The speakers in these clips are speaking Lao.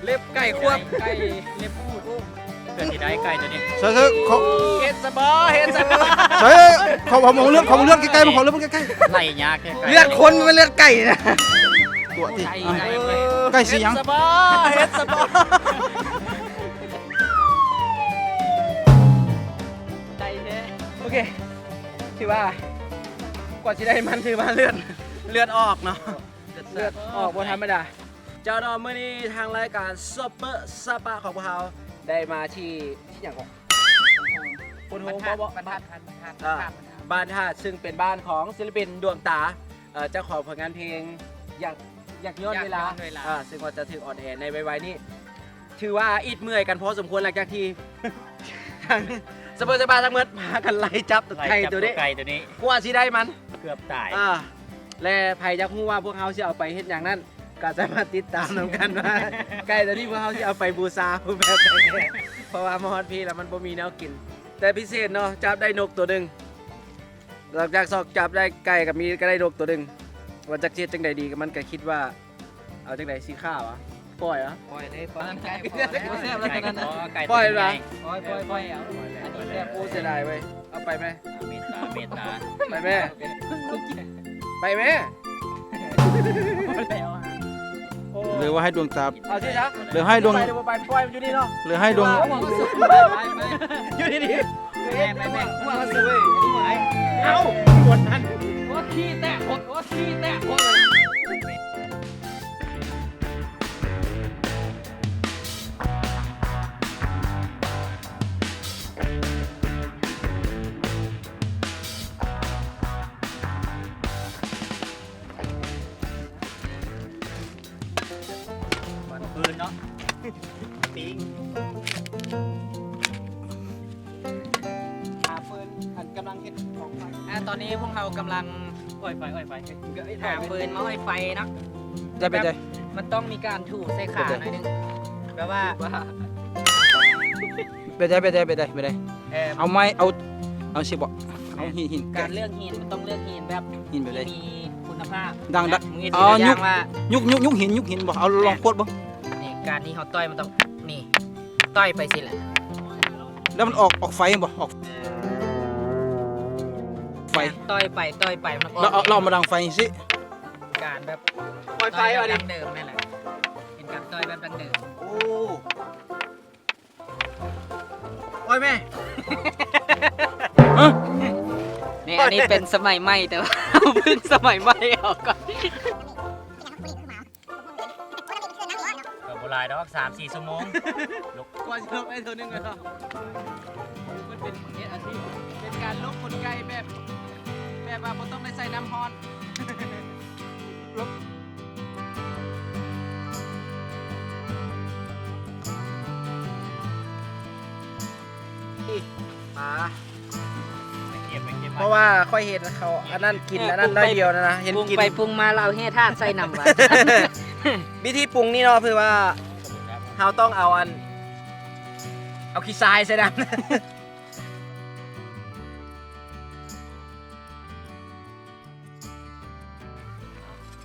ເລັບໄກ່ຄວບ ໄກ່ເລັບອູດ ເພື່ອຊິໄດ້ໄກ່ຕົວນີ້ ໃສ່ໆ ເຮັດສະບໍ ເຮັດສະບໍ ໃສ່ ເຂົ້າ ເຂົ້າມາເລືອດ ເຂົ້າມາເລືອດໃກ້ໆ ມາເຂົ້າເລືອດໃກ້ໆ ໄລ່ຍາກແທ້ ເລືອດຄົນ ມັນເປັນເລືອດໄກ່ນະ ຕົວະຕິ ໄກ່ ເອີ ໄກ່ສີຫຍັງ ເຮັດສະບໍ ເຮັດສະບໍ ໄດ້ແທ້ ໂອເຄ ຖືວ່າ ກວ່າຊິໄດ້ມັນ ຖືວ່າເລືອດ ເລືອດອອກເນາະ ເລືອດອອກບໍ່ທຳມະດາ ເຈົ້າເນາະ ມື້ນີ້ທາງລາຍການ Super Sapa ຂອງພວກເຮົາໄດ້ມາທີ່ ທີ່ຫຍັງເກາະ ໂພນໂຮມ ບໍ່ ບໍ່ ບ້ານທາດ ບ້ານທາດ ອ່າ ບ້ານທາດ ຊຶ່ງເປັນບ້ານຂອງສິລະປິນດວງຕາ ເອີ ເຈົ້າຂອງຜົນງານເພງ ຢາກ ຢາກຍ້ອນເວລາ ຢາກຍ້ອນເວລາ ອ່າ ຊຶ່ງວ່າຈະຖືກອອນແອໃນໄວໆນີ້ ຖືວ່າອິດເມື່ອຍກັນພໍສົມຄວນ ຫຼັງຈາກທີ່ ທັງ Super Sapa ທັງໝົດພາກັນໄລ່ຈັບໄກ່ຕົວນີ້ ໄລ່ຈັບຕົວໄກ່ຕົວນີ້ ກວ່າຊິໄດ້ມັນ ເກືອບຕາຍ ອ່າ ແລະ ໃຜຢາກຮູ້ວ່າພວກເຮົາຊິເອົາໄປເຮັດຫຍັງນັ້ນ ກໍສາມາດຕິດຕາມນຳກັນວ່າ ໄກ່ຕົວນີ້ພວກເຮົາຊິເອົາໄປບູຊາຮູບແບບໃດແດ່ ເພາະວ່າມາຮອດພີ້ແລ້ວມັນບໍ່ມີແນວກິນ ແຕ່ພິເສດເນາະ ຈັບໄດ້ນົກຕົວໜຶ່ງ ຫຼັງຈາກຊອກຈັບໄດ້ໄກ່ກໍມີ ກໍໄດ້ນົກຕົວໜຶ່ງ ວ່າຈັກຊິເຮັດຈັ່ງໃດດີ ກໍມັນກໍຄິດວ່າ ເອົາຈັ່ງໃດ ຊິຂ້າຫວາ ປ່ອຍຫວາ ປ່ອຍເລີຍ ປ່ອຍໄກ່ ປ່ອຍ ແຊບແລ້ວ ໄກ່ ນັ້ນນະ ໄກ່ ປ່ອຍຫວາ ປ່ອຍ ປ່ອຍ ປ່ອຍ ເອົາ ອັນນີ້ແຊບ ໂອ້ ເສຍດາຍເວີຍ ເອົາໄປແມ ເມດຕາ ເມດຕາ ໄປແມ ໄປແມ ຫຼືວ່າໃຫ້ດວງຕາ ເອົາຊິຊະ ຫຼືໃຫ້ດວງ ໄປ ຫຼືວ່າໄປ ປ່ອຍມັນຢູ່ນີ້ເນາະ ຫຼືໃຫ້ດວງ ຢູ່ນີ້ໆ ແມ່ນ ແມ່ນ ແມ່ນ ເອົາ ໂອ້ ຂີ້ແຕກ ໂອ້ ຂີ້ແຕກ ໂອ້ ວັນປືນເນາະ ປີ້ງ ຫາຟືນ ອັນກຳລັງເຮັດຂອງໄຟ ອ່າ ຕອນນີ້ພວກເຮົາກຳລັງອ້ອຍໄຟ ອ້ອຍໄຟ ຫາຟືນມາອ້ອຍໄຟເນາະ ໄດ້ ໄປ ໄດ້ ມັນຕ້ອງມີການຖູໃສ່ຂາໜ້ອຍໜຶ່ງ ແບບວ່າ ໄປໄດ້ ໄປໄດ້ ໄປໄດ້ ໄປໄດ້ ເອີ ເອົາໄມ້ ເອົາ ເອົາຊິບໍ ເອົາຫີນ ຫີນ ການເລືອກຫີນ ມັນຕ້ອງເລືອກຫີນແບບ ຫີນແບບໃດ ມີຄຸນນະພາບ ດັ່ງ ແບບ ອໍ ຍຸກ ຍຸກ ຍຸກຫີນ ຍຸກຫີນບໍ ເອົາລອງຂວດເບິ່ງ ນີ້ ການທີ່ເຮົາຕ່ອຍມັນຕ້ອງ ນີ້ ຕ່ອຍໄປຊີ້ແຫຼະ ແລ້ວມັນອອກ ອອກໄຟບໍ ອອກໄຟ ການຕ່ອຍໄປ ຕ່ອຍໄປ ມັນອອກ ແລ້ວເອົາ ແລ້ວເອົາມາດັງໄຟຊີ້ ການແບບ ອອກໄຟ ຕໍ່ຍແບບ ອັນນີ້ ດັ້ງເດີມນັ້ນແຫຼະ ເປັນການຕ່ອຍແບບດັ້ງເດີມ ໂອ້ ໂອ້ຍແມ່ ຮະ ນີ້ ອັນນີ້ເປັນສະໄໝໃໝ່ ແຕ່ວ່າເຮົາເພິ່ງສະໄໝໃໝ່ອອກກ່ອນ ກໍບໍ່ຫຼາຍດອກ ສາມສີ່ຊົ່ວໂມງ ກວ່າຊິລົບໄດ້ເທື່ອໜຶ່ງເນາະ ມັນເປັນເຮັດອາຊີບ ເປັນການລົບຂົນໄກ່ແບບ ແບບວ່າບໍ່ຕ້ອງໄດ້ໃສ່ນ້ຳຮ້ອນ ລົບ ນີ້ ປາ ໄປເກັບ ໄປເກັບ ເພາະວ່າຂ້ອຍເຫັນເຂົາອັນນັ້ນກິນ ເອີ ອັນນັ້ນໜ້ອຍດຽວນະ ເຫັນກິນ ປຸງໄປປຸງມາແລ້ວເອົາແຮ່ທາດໃສ່ນຳວ່າ ວິທີປຸງນີ້ເນາະ ຄືວ່າເຮົາຕ້ອງເອົາອັນ ເອົາຂີ້ຊາຍໃສ່ນຳ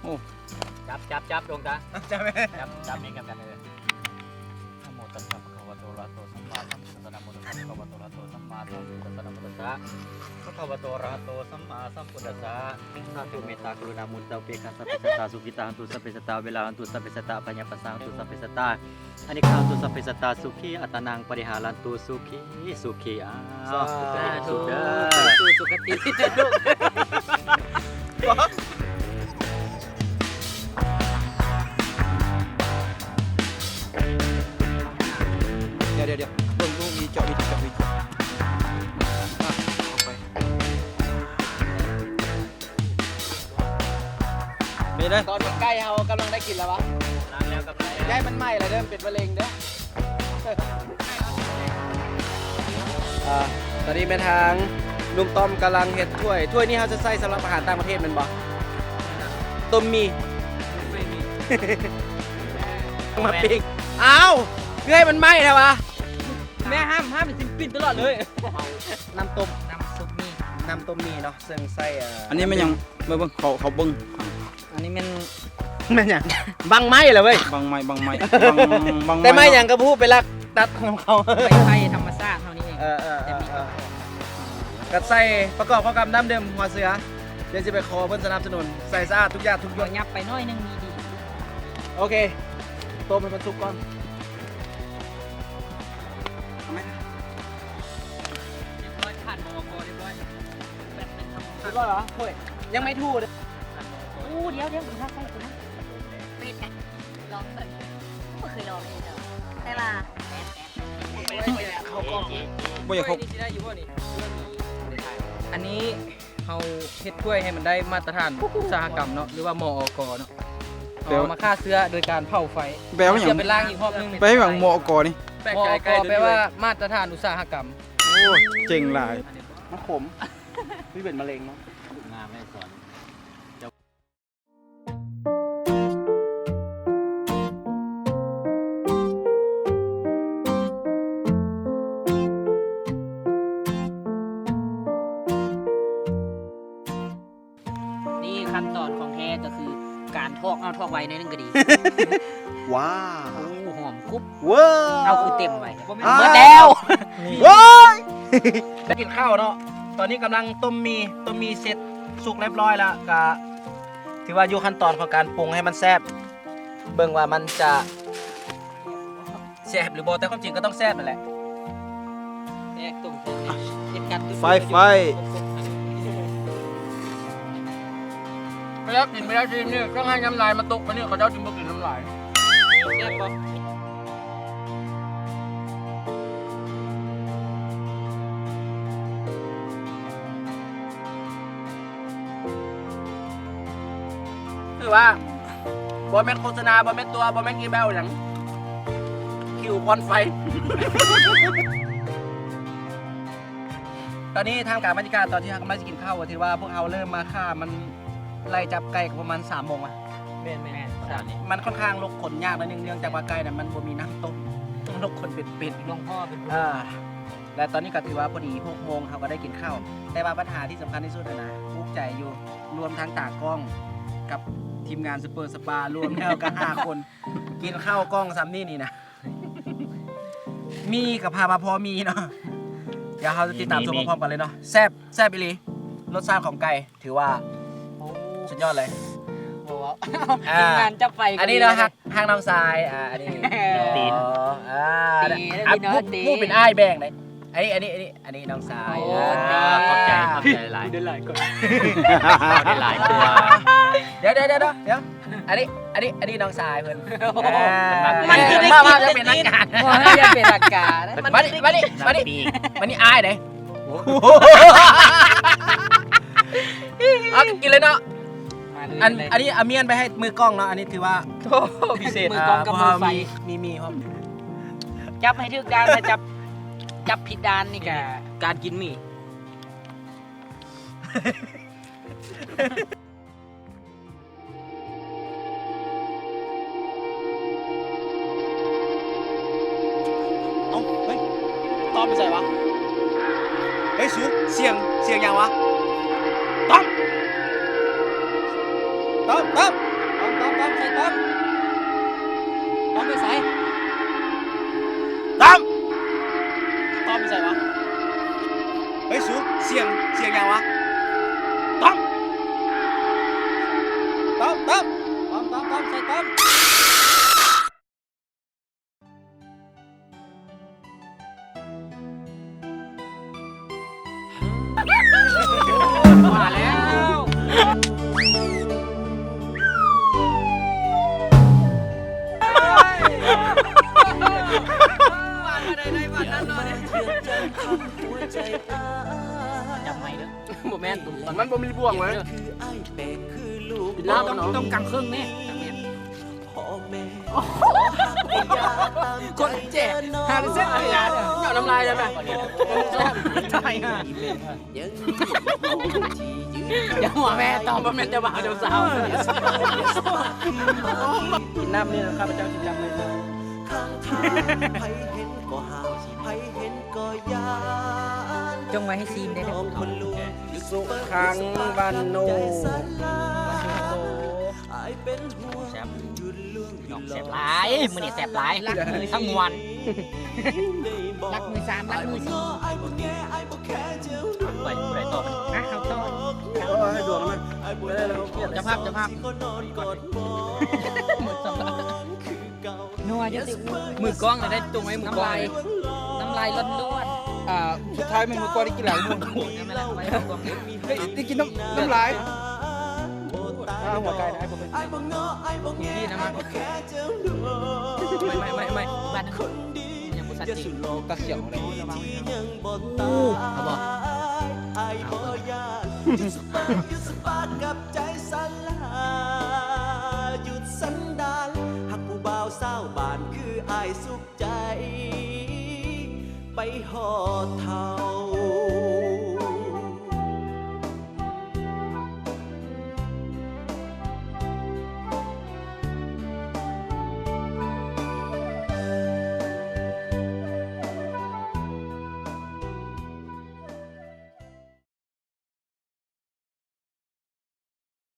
ໂອ້ ຈັບ ຈັບ ຈັບ ດວງຕາ ຈັບ ຈັບ ນີ້ກັນ ເອີ ນະໂມຕັດສະ ພະຄະວະໂຕ ອະລະຫະໂຕ ສຳມາສຳພຸດທັດສະ ນະໂມຕັດສະ ພະຄະວະໂຕ ອະລະຫະໂຕ ສຳມາສຳພຸດທັດສະ ນະໂມຕັດສະ ພະຄະວະໂຕ ອະລະຫະໂຕ ສຳມາສຳພຸດທັດສະ ສາທຸ ເມດຕາ ກະລຸນາ ມຸທິຕາ ອຸເບກຂາ ສັບເພສັດຕາ ສຸຂິຕາ ຫົນຕຸ ສັບເພສັດຕາ ອະເວລາ ຫົນຕຸ ສັບເພສັດຕາ ອະພະຍາປັດສາ ຫົນຕຸ ສັບເພສັດຕາ ອານິກຂາ ຫົນຕຸ ສັບເພສັດຕາ ສຸຂີ ອັດຕານັງ ປະລິຫາຣັນຕຸ ສຸຂີ ສຸຂີ ອາ ສາທຸ ສຸຂະຕິ ດຽວ ດຽວ ດຽວ ເບິ່ງ ເບິ່ງ ວິເຈາະ ວິເຈາະ ວິເຈາະ ອ່ະ ເຂົ້າໄປ. ນີ້ນະ ຕອນນີ້ໄກ່ເຮົາກຳລັງໄດ້ກິນແລ້ວວະ ລ້າງແລ້ວກັບ ຢ່າໃຫ້ມັນໄໝ້ລະເດີ ເປັນມະເຮັງເດີ. ອ່າ ຕອນນີ້ແມ່ນທາງໜຸ່ມຕ້ອມກຳລັງເຮັດຖ້ວຍ ຖ້ວຍນີ້ເຮົາຈະໃຊ້ສຳລັບອາຫານຕ່າງປະເທດແມ່ນບໍ່? ຕົ້ມໝີ່ ມາປີ້ງ. ອ້າວ ເອີຍ ມັນໄໝ້ແທ້ວະ. ແມ່ຫ້າມ ຫ້າມຊິປີ້ງຕະຫຼອດເລີຍ. ນ້ຳຕົ້ມ ນ້ຳຊຸບໝີ່ ນ້ຳຕົ້ມໝີ່ເນາະ ເຊິ່ງໃສ່ ເອີ ອັນນີ້ແມ່ນຫຍັງ? ເບິ່ງ ເບິ່ງ ເຂົາ ເຂົາເບິ່ງ ອັນນີ້ແມ່ນ ແມ່ນຫຍັງ? ບັ້ງໄມ້ລະເວີຍ ບັ້ງໄມ້ ບັ້ງໄມ້ ບັ້ງ ບັ້ງ ແຕ່ໄມ້ຫຍັງກໍບໍ່ຮູ້ ໄປລັກຕັດຂອງເຂົາ. ໄມ້ໄຜ່ທຳມະຊາດເຮົານີ້ເອງ. ເອີ ເອີ ເອີ ເອີ ກໍໃສ່ປະກອບເຂົ້າກັບນ້ຳດື່ມຫົວເສືອ. ດຽວຊິໄປຂໍເພິ່ນສະໜັບສະໜູນ ໃສ່ສະອາດທຸກຢ່າງທຸກຢ່າງ. ຫຍັບໄປໜ້ອຍໜຶ່ງນີ້ດີ. ໂອເຄ ຕົ້ມໃຫ້ມັນສຸກກ່ອນ. ຮຽບຮ້ອຍ ຜ່ານ ມກ ຮຽບຮ້ອຍ. ຮຽບຮ້ອຍເນາະ. ໂອ້ຍ ຍັງໄມ່ຖູເດີ. ໂອ້ ດຽວ ດຽວ ຖ້າໃສ່ຕົວນັ້ນ ເຮັດກະລອງເບິ່ງ ບໍ່ເຄີຍລອງເລີຍເນາະ ແຕ່ວ່າ ບໍ່ຢາກເຂົ້າກ້ອງ. ອັນນີ້ ເຮົາເຮັດຖ້ວຍໃຫ້ມັນໄດ້ມາດຕະຖານອຸດສາຫະກຳເນາະ ຫຼືວ່າ ມອກ ເນາະ ເຮົາເອົາມາຂ້າເຊື້ອໂດຍການເຜົາໄຟ. ແປວ່າຫຍັງ? ເປັນລ້າງອີກຮອບໜຶ່ງ. ແປວ່າຫຍັງ ມອກ ນີ້? ມອກ ແປວ່າມາດຕະຖານອຸດສາຫະກຳ. ໂອ້ ເກັ່ງຫຼາຍ. ມັນຂົມ ມີເປັນມະເຮັງເນາະ. ງາມແນ່ສອນ. ນີ້ຂັ້ນຕອນຂອງແທ້ກໍຄືການຖອກ ເອົາຖອກໄວໜ້ອຍໜຶ່ງກໍດີ. ວ້າວ ໂອ້ ຫອມກຸບ. ເວີ້ຍ ເອົາຄືເຕັມໄວ້. ອ້າວ ໝົດແລ້ວ. ໂອ້ຍ ໄດ້ກິນເຂົ້າເນາະ. ຕອນນີ້ກຳລັງຕົ້ມໝີ່ ຕົ້ມໝີ່ເສັດສຸກຮຽບຮ້ອຍແລ້ວ ກະຖືວ່າຢູ່ຂັ້ນຕອນຂອງການປຸງໃຫ້ມັນແຊບ ເບິ່ງວ່າມັນຈະ ແຊບຫຼືບໍ່ ແຕ່ຄວາມຈິງກໍຕ້ອງແຊບນັ້ນແຫຼະ. ແຊບ ຕົ້ມແຊບ ເຮັດກັນ ໄຟ ໄຟ. ເວລາກິນ ເວລາຊີມນີ້ ຕ້ອງໃຫ້ນ້ຳລາຍມັນຕົກໄປນີ້ ເຂົາເຈົ້າຈຶ່ງບໍ່ກິນນ້ຳລາຍ. ແຊບບໍ່? ຄືວ່າບໍ່ແມ່ນໂຄສະນາ ບໍ່ແມ່ນຕົວະ ບໍ່ແມ່ນອີເມວຫຍັງ ຄິວຄວັນໄຟ. ຕອນນີ້ທ່າມກາງບັນຍາກາດຕອນທີ່ເຮົາກຳລັງຊິກິນເຂົ້າ ຖືວ່າພວກເຮົາເລີ່ມມາຂ້າມັນ ໄລ່ຈັບໄກ່ກໍປະມານສາມໂມງລະ. ແມ່ນໆ ມັນຄ່ອນຂ້າງຫຼົກຂົນຍາກໜ້ອຍໜຶ່ງ ເນື່ອງຈາກວ່າໄກ່ນັ້ນມັນບໍ່ມີນ້ຳຕົ້ມ ຕ້ອງຫຼົກຂົນເປັນໆ ລົງຫໍ່ເປັນ ເອີ ແລະຕອນນີ້ກໍຖືວ່າພໍດີຫົກໂມງ ເຮົາກໍໄດ້ກິນເຂົ້າ. ແຕ່ວ່າບັນຫາທີ່ສຳຄັນທີ່ສຸດຫັ້ນນະ ອຸກໃຈຢູ່ ລວມທັງຕາກ້ອງກັບທີມງານຊຸບເປີສະປາ ລວມແລ້ວກໍຫ້າຄົນ ກິນເຂົ້າກ່ອງສ່ຳນີ້ນີ້ນະ ມີກໍພາວ່າພໍມີເນາະ. ດຽວເຮົາຈະຕິດຕາມຊົມ ມີ ມີ ພ້ອມກັນເລີຍເນາະ. ແຊບ ແຊບອີ່ຫຼີ ລົດຊາດຂອງໄກ່ ຖືວ່າ ໂອ້ ສຸດຍອດເລີຍ. ບໍ່ເວົ້າ ອ່າ ທີມງານຈັບໄຟ ອັນນີ້ເນາະ ຮັກ ຮັກນ້ອງຊາຍ ອ່າ ອັນນີ້ ຕີນ ອ່າ ຕີນ ອ່າ ເນາະ ຜູ້ ຜູ້ເປັນອ້າຍແບ່ງເດ້. ອັນນີ້ ອັນນີ້ ອັນນີ້ ອັນນີ້ນ້ອງຊາຍ. ໂອ້ ອ່າ ຂອບໃຈ ຂອບໃຈຫຼາຍ. ໄດ້ຫຼາຍກວ່າ ໄດ້ຫຼາຍກວ່າ. ດຽວ ດຽວ ດຽວ ດຽວ ອັນນີ້ ອັນນີ້ ອັນນີ້ນ້ອງຊາຍເພິ່ນ. ໂອ້ ອ່າ ມັນຄືໄດ້ກິນ ມາ ມາ ຢ່າເປັນທາງການ ບໍ່ ຢ່າເປັນທາງການ. ມານີ້ ມານີ້ ມານີ້ ມານີ້ອ້າຍເດ້. ໂອ້ ເອົາ ກິນເລີຍເນາະ. ມາເລີຍ ອັນ ມາເລີຍ ອັນນີ້ອາມຽນໄປໃຫ້ມືກ້ອງເນາະ. ອັນນີ້ຖືວ່າ ໂອ້ ພິເສດ ມືກ້ອງກັບມືໄຟ ມີ ມີ ມີ ຈັບໃຫ້ຖືກດ້ານ ຖ້າຈັບ ຈັບຜິດດ້ານນີ້ກະ ການກິນໝີ່. ເອົ້າ ເຮີ້ຍ ຕ້ອມໄປໃສວະ? ເຮີ້ຍ ສູ ສຽງ ສຽງຫຍັງວະ? ຕ້ອມ ຕ້ອມ ຕ້ອມ ຕ້ອມ ຕ້ອມ ໃສ ຕ້ອມ? ຕ້ອມໄປໃສ? ຕ້ອມ ຕ້ອມໄປໃສວະ? ເຮີ້ຍ ສູ ສຽງ ສຽງຫຍັງວະ? ຕ້ອມ ຕ້ອມ ຕ້ອມ ຕ້ອມ ຕ້ອມ ຕ້ອມ ໃສ່ຕ້ອມ. ມາແລ້ວ ຈັບໃໝ່ເດີ້. ບໍ່ແມ່ນ ມັນບໍ່ມີບ່ວງເວີຍ. ກິນນ້ຳ ຕ້ອງ ເນາະ ຕ້ອງກາງເຄິ່ງນີ້ ຄົນເຈັບ ຫາເສັ້ນເວລາເດີ ເຫຍົາະນ້ຳລາຍໄດ້ໄໝ? ຕາຍຫ່າ ຢ່າຫົວແມ່ ຕອບບໍ່ແມ່ນເຈົ້າບ່າວເຈົ້າສາວ. ກິນນ້ຳນີ້ ຂ້າພະເຈົ້າຊິຈັບເລີຍ. ຈົງໄວ້ໃຫ້ຊີມເດີ້. ສຸຂັງວັນໂນ ແຊບ ແຊບຫຼາຍ ມື້ນີ້ແຊບຫຼາຍ ລັກມື ທັງມ່ວນ ລັກມືສາມ ລັກມືສີ່ ໄປ ຜູ້ໃດຕໍ່ມັນ ອ່ະ ເຮົາຕໍ່ ເອົາໃຫ້ດວງມັນ ໄດ້ແລ້ວ ເຈົ້າພາບ ເຈົ້າພາບ ນົວຈະຕິ ມືກ້ອງນະ ໄດ້ຕົງໄວ້ມືກ້ອງ ນ້ຳລາຍ ນ້ຳລາຍລ້ວນໆ ອ່າ ສຸດທ້າຍແມ່ນມືກ້ອງໄດ້ກິນຫຼາຍໝູ່ ໄດ້ກິນນ້ຳ ນ້ຳລາຍ ອ່າ ຫົວໄກ່ນະ ໄອ້ບໍ່ເປັນ ນີ້ນະ ມາ ໄໝ່ ໄໝ່ ໄໝ່ ໄໝ່ ບາດໜຶ່ງ ຍັງບໍ່ຊັດເຈນ ຕັດສຽງເລີຍ ໂອ້ ເອົາບໍ່ ເອົາບໍ່ ໃຈ ໄປຮອດເທົ່າ